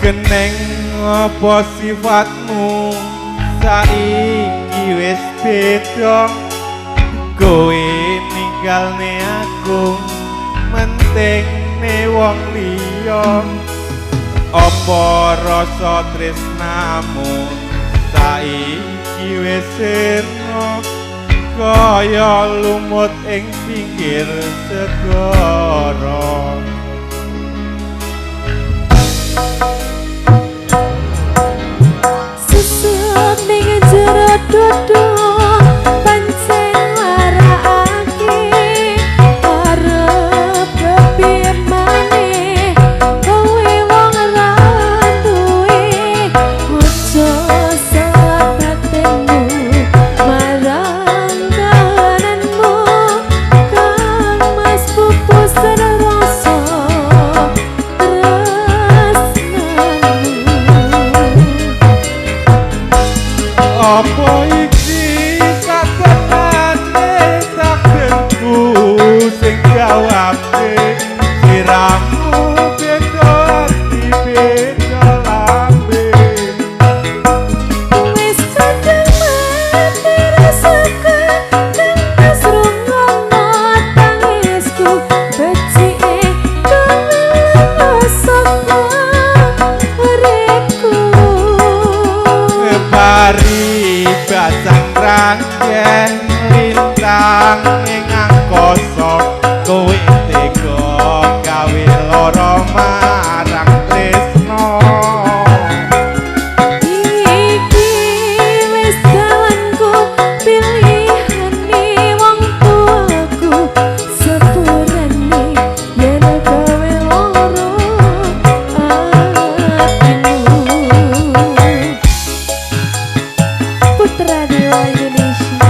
Keneng apa sifatmu saiki wis beda, kowe ninggalne aku mentingne wong liya. Apa rasa tresnamu saiki wis sirna kaya lumut ing pinggir segara. Sesuk ning jero dodo pancen larakake arep kepiye maneh kowe wong ra duwe. Aja salah batinmu marang kananmu kang Mas pupus rasa tresnamu. Apa iki satenane takdirku sing jawabke siramu beda ati beda lambe. Wis kadung mati rasaku kang Mas rungokno tangisku becike kowe lunga saka uripku. Pari basang rangken lintang ing angkasa kowe tega gawe lara marang tresna. Iki wis dalanku pilihane wong tuaku sepurane yen gawe lara atimu. Putra Dewa Indonesia.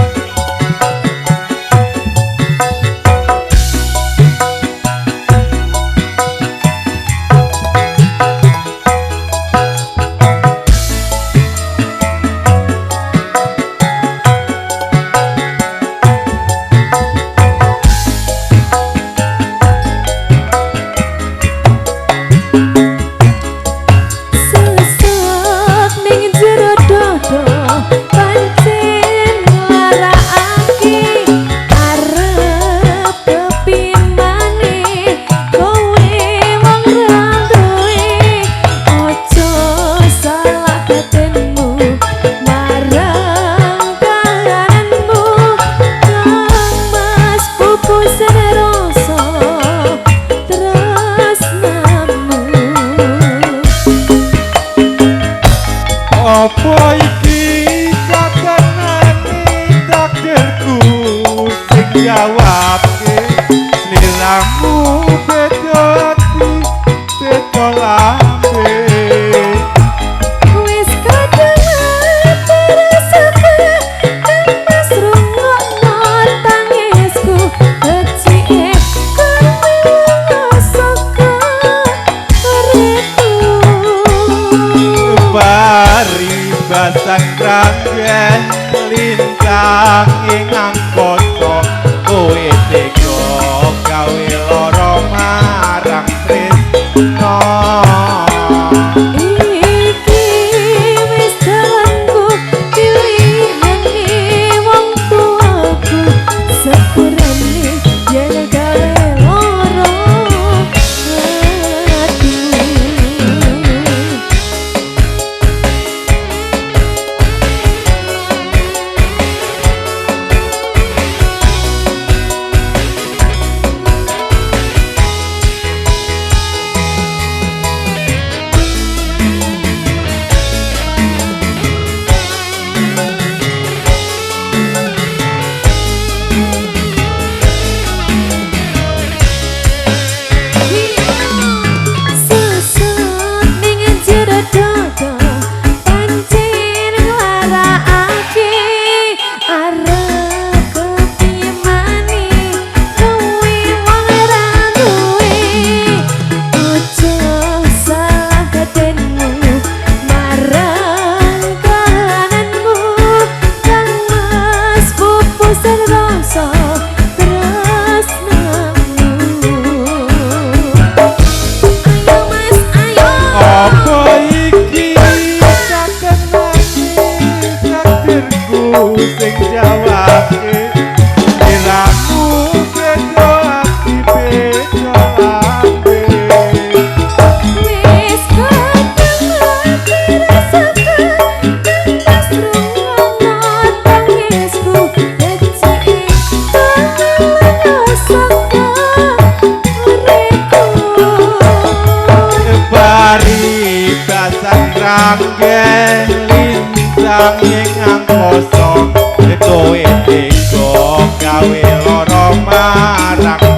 Sesuk ning jero dodo pancen nglarakake arep kepiye maneh kowe wong ra duwe. Aja salah batinmu marang kananmu kang Mas pupus rasa tresnamu. Apa iki satenane takdirku sing jawabke sliramu beda ati beda lambe. Wis kadung mati rasaku kang Mas rungokno tangisku becike kowe lunga saka uripku. Pari basang rangken lintang ing angkasa kowe tega gawe lara marang tresna. Iki wis dalanku pilihane wong tuaku sepurane yen gawe lara atimu. Paribasan ranggen lintang ing angkasa, kowe tega gawe lara marang